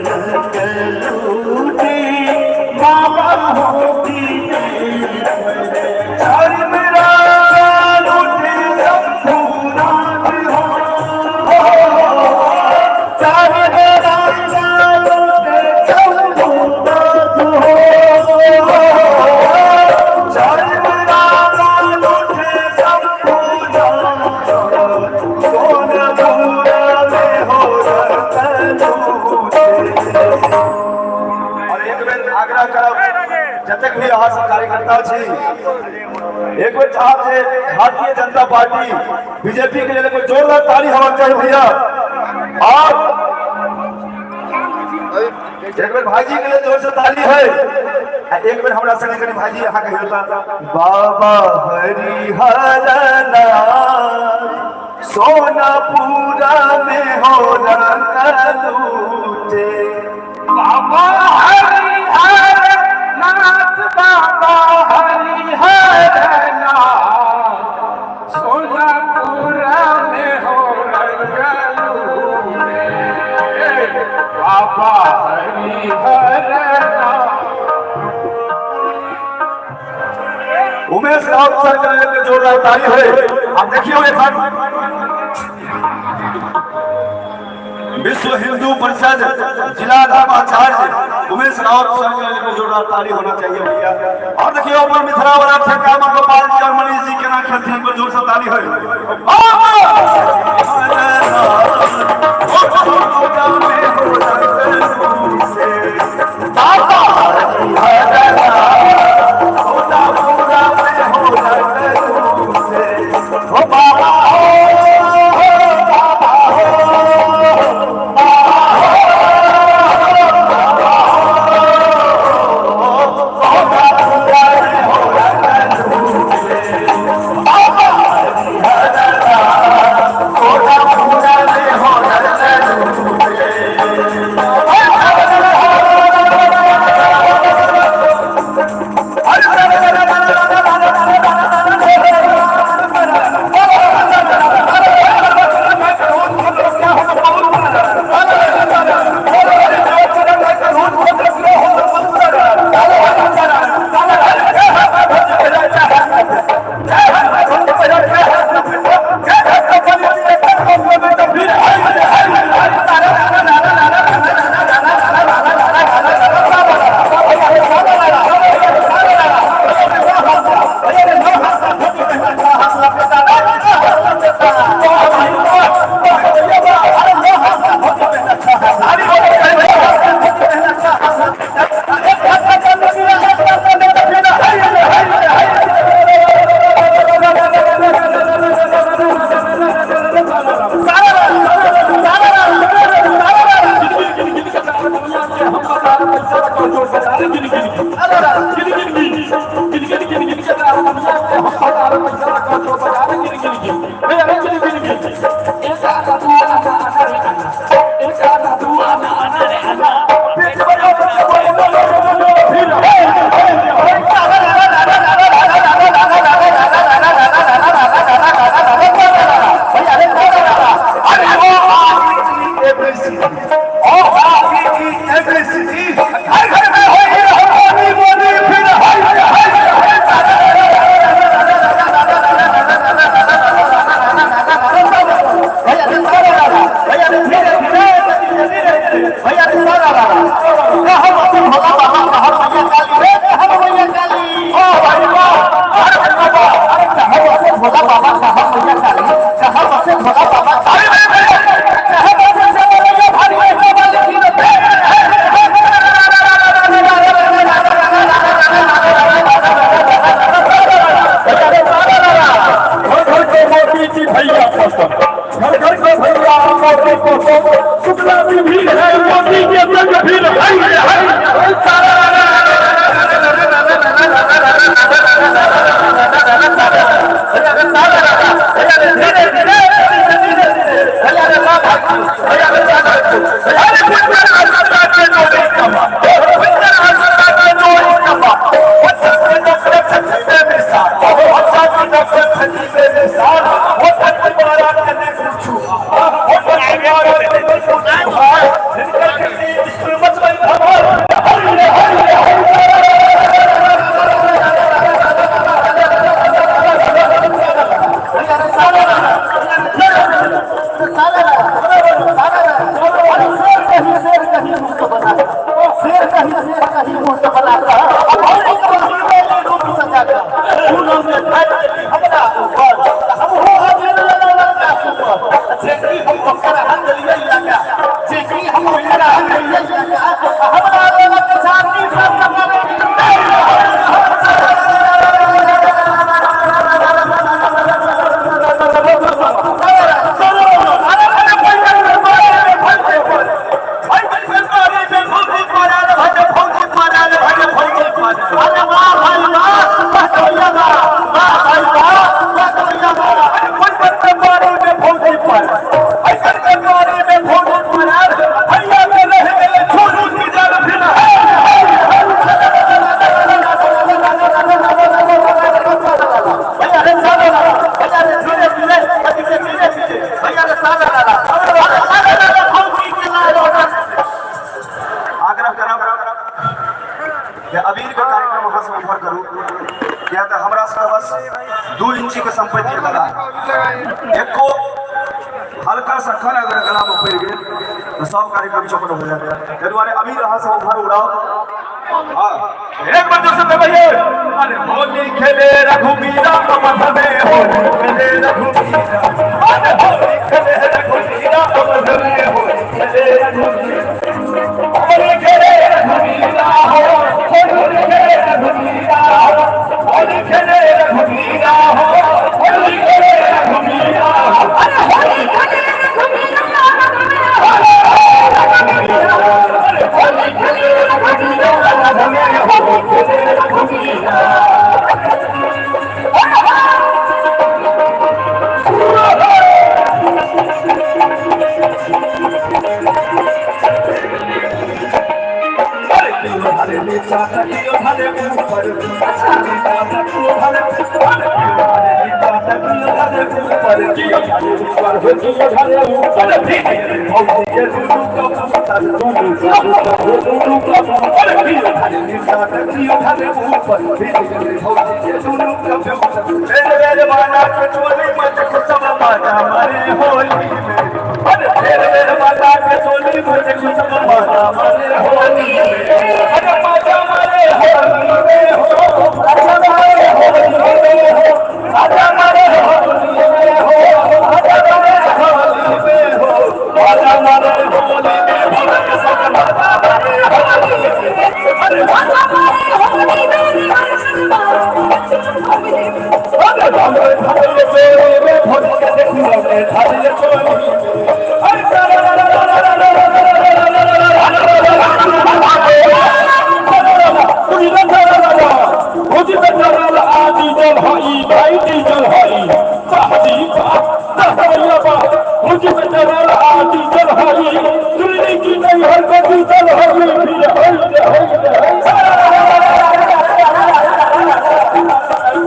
रंग लूटे, बाबा हो मेरा लूटे शंभूनाथ हो, चार मेरा लूटे शंभूनाथ हो, चार मेरा लूटे शंभूनाथ, सोनपुरा में हो रंग लूटे। और एक बेर आग्रह करब जतेक भी अहाँ सब कार्यकर्ता छी, एक बेर चाहब जे भारतीय जनता पार्टी बीजेपी के लेल कोई जोरदार ताली होबाक चाही भैया। और एक बेर भाईजी के लिए जोर से ताली है। आ एक बेर हमरा संगे कनि भाईजी अहाँ कहियो त, बाबा हरिहर नाथ सोनपुरा में हो रंग लूटे, बाबा हरिहर नाथ, बाबा हरिहर नाथ, सोनपुरा में हो रंग लूटे, बाबा हरिहर नाथ। उमेश राउत सर के लिए जोरदार ताली है। आप देखियो एखन विश्व हिंदू परिषद जिला धर्माचार्य उमेश राउत सर के लिए जोरदार ताली होना चाहिए भैया। और देखियो अपन मिथिला वाला ठेका में गोपाल जी और मनीष जी केना खेलथिन, एक बेर जोर से ताली है। बाबा हो बाबा हो, बाबा हो, घर घर में हो मोदी मोदी फिर हाय हाय हाय। घर घर के मोदी जी भैया पसंद, घर घर के भैया मोदी पसंद, शुक्ला जी भी है मोदी के संग भी है। शेर कहीं शेर कहीं मुंह से बना कर भौजी के बना रूप सजा कर पूनम में बैठ अपना ऊपर हम हो गेल लड़का सुपर जेकरी हम ओकर हल लिए लगा जेकरी हम ओकर हल लिए लगा हमरा लग छाती सब अरे वाह भाई वाह, वाह भैया वाह, वाह भाई वाह, वाह भैया वाह। भैया रे साला लाला, भैया रे धीरे धीरे, धीरे धीरे धीरे, भैया रे साला लाला, अरे साला लाला, फौजी के लाल ऑर्डर। आग्रह करब जे अबीर के कार्यक्रम अहाँ सब उम्हर करू, किया तऽ हमरा सबके बस 2 इंची के संपत्ति गला, एको हल्का सा खन अगर गला में पड़ि गेल तऽ सब कार्यक्रम चौपट हो जायत। ताहि दुआरे अबीर अहाँ सब उम्हर उड़ाउ। हाँ, एक बार जोर से भैया। अरे होली खेले रघुबीरा अवध में, होली खेले रघुबीरा, अरे होली खेले रघुबीरा अवध में, होली खेले रघुबीरा, होली खेले रघुबीरा, होली खेले रघुबीरा, होली खेले रघुबीरा, होली खेले रघुबीरा, अरे होली खेले रघुबीरा अवध में, होली खेले रघुबीरा अवध में, होली खेले रघुबीरा।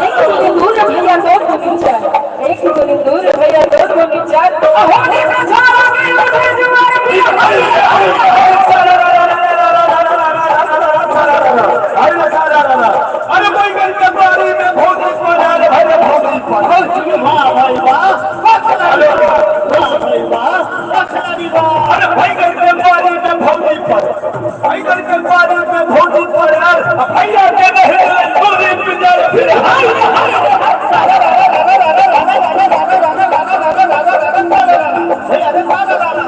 एक भैया दो बगीचा, एक दूर भैया दो बगीचा, होली में झाड़ा के उठे जुआर अरे कोई गंतव्य में भोजी पर अरे भाई भोजी पर वाह भाई वाह, वाह खिलाड़ी वाह, वाह भाई वाह, वाह खिलाड़ी वाह। अरे भाई गंतव्य में भोजी पर, भाई गंतव्य में भोजी पर यार भैया के रहे दूरी पिजर फिर हाय भैया रे साला लाला।